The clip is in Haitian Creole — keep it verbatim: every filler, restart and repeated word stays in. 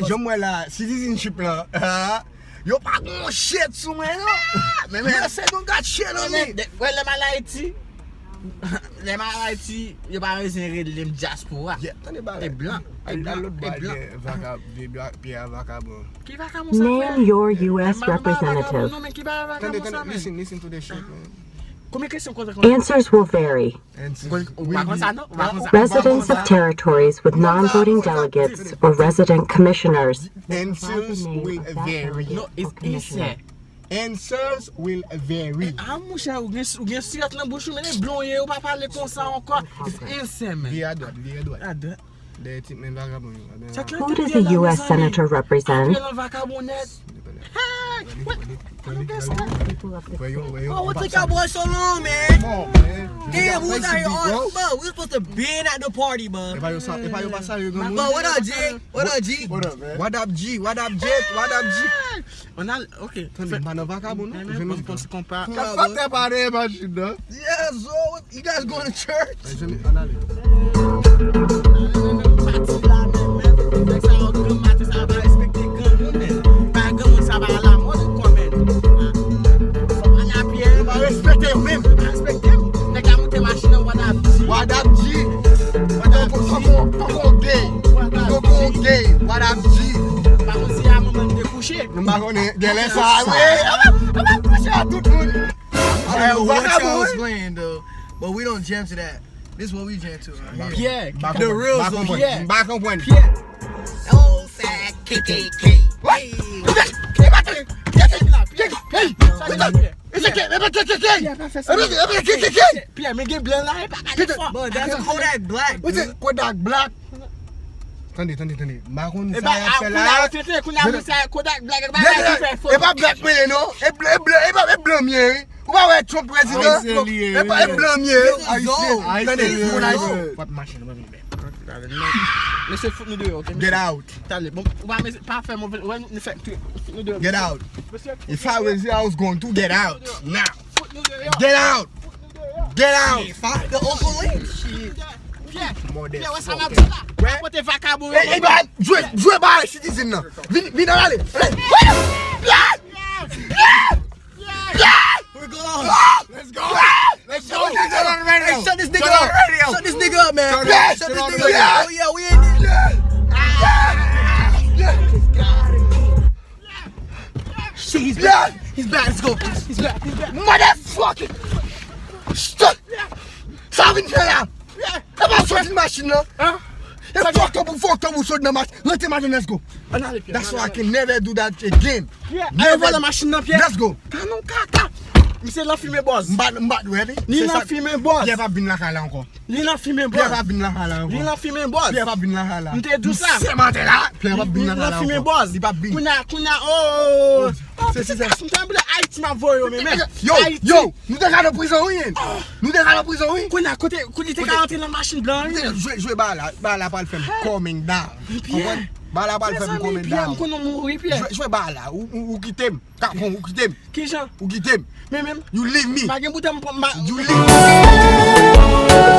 Jan m wè la, citizenship lan, yo pa gon shit sou mwen non. Men men, yo se gon got shit on me. Wè lè m al Ayiti, lè m al Ayiti, yo pa bezwen rele m dyaspora. Tande bagay. E blan. E blan. Al lòt bò, vye vaka, vye blan, pye a vakabon. Ki vakabon sa fè? Name your U S representative. Non, men ki bagay vakabon sa, men? Listen, listen to the shit, man. Konbyen kesyon konsa konsa? Answers will vary. Ou pa konn sa, non? Ou pa konn sa. Residents of territories with non-voting delegates or resident commissioners. Answers will vary. Non, it's answer. Answers will vary. A, monchè, ou gen, ou gen sirèt nan bouch ou, men e blan w ye, ou pa pale konsa ankò. It's answer, man. Vire adwat, vire adwat. Adwat. Dèyè ti men vakabon yo. Who does the U S senator represent? Apre lan vakabon nèt. Hey! What? Bro, what take y'all boys so long, man? Damn, we was out here all, bro, we was supposed to been at the party, bro. E pa yo sa, e pa yo pa sa yo. Bro, what up, G? What up, G? What up, G? What up, G? What up, G? On a, ok. Tande, m pa nan vakabon non. Jwenn yon ti konpa. Sa fè pa de machin nan. Yeah, so you guys going to church? Pati la menm, men nèg sa yo granm maten sa pa respekte granmoun, men pa granmoun sa pa la mòd ankò, men. Fò pa la pyè. Yo pa respekte yo menm. Yo pa respekte m. Nèg la moute machin nan, what up, G? What up, G? What up, G? Poko, poko gay. Poko gay. What up, G? Pa konn si a manman m te kouche. Nou pa konnen, genlè sa, wi. Yo pa kouche a tout moun. I don't know what y'all was playing though, but we don't jam to that. This is what we jam to right here. Pierre, the real Pierre. M pa konprann. Pierre. Oh, sad K K K. What? Hey. Pierre, men gen blan la, e pa gade fò. But that's a Kodak Black. Kodak Black. Tande, tande, tande. M pa konn sa y ap fè la. Kounye a, kounye a, kounye a, Kodak Black, e pa Black ki fè foto. E pa Black mwen ye non. E blan, e blan, e pa, e blan m ye, wi. Ou pa wè Trump prezidan? E pa, e blan m ye. Ayisyen. Tande, moun Ayisyen. Mesye, fout nou deyò, ok? Get out. Tande, bon, ou pa, pa fè move, wè, nou fè, fout nou deyò. Get out. If I was you, I was going to get out now. Get out. Get out. Find the Uncle Lynch. Pierre, Pierre, wè sa m ap di la. Wè? Kote vakabon yo. Ey, ey, ba, jwe, jwe ba citizen nan. Vin, vin ale. Ale. Pierre! Pierre! Pierre! We're gone. Let's go. Let's go. Shut this nigga up. Shut this nigga up, man. Shut this nigga up. Oh yeah, we in this. Shit, he's back. He's back. Let's go. He's back. He's back. Motherfucking. Stop. Sa w vin fè la? E pa soti nan machin nan. E fòk ou, fòk ou soti nan machin. Rete madanm, let's go. That's why I can never do that again. Pierre, al vòlè machin nan, Pierre. Let's go. Ka non kaka. Misye nan fimen bòz. M pa, m pa, ready? Li nan fimen bòz. Pierre pa vin lakay la ankò. Li nan fimen bòz. Pierre pa vin lakay la ankò. Li nan fimen bòz. Pierre pa vin lakay la. M te di w sa. Misye mantè la. Pierre pa vin lakay la ankò. Li nan fimen bòz. Li pa vin. Kounye a, kounye a, oh. Se, se, se. M sanble Ayiti m ap voye yo, men, men. Yo, yo, nou te ka nan prizon, wi. Nou te ka nan prizon, wi. Kounye a, kote, kote li te ka antre nan machin blan, wi. Jwe, jwe ba la, ba la pral fè m coming down. Konprann? Ba la pral fè m coming down. Pierre, m konnen w mouri, Pierre. Jwe, jwe ba la, ou, ou, ou kite m. Kapon, ou kite m. Kijan? Ou kite m. Men menm. You leave me. M pa gen boutèm pou m ba. You leave me.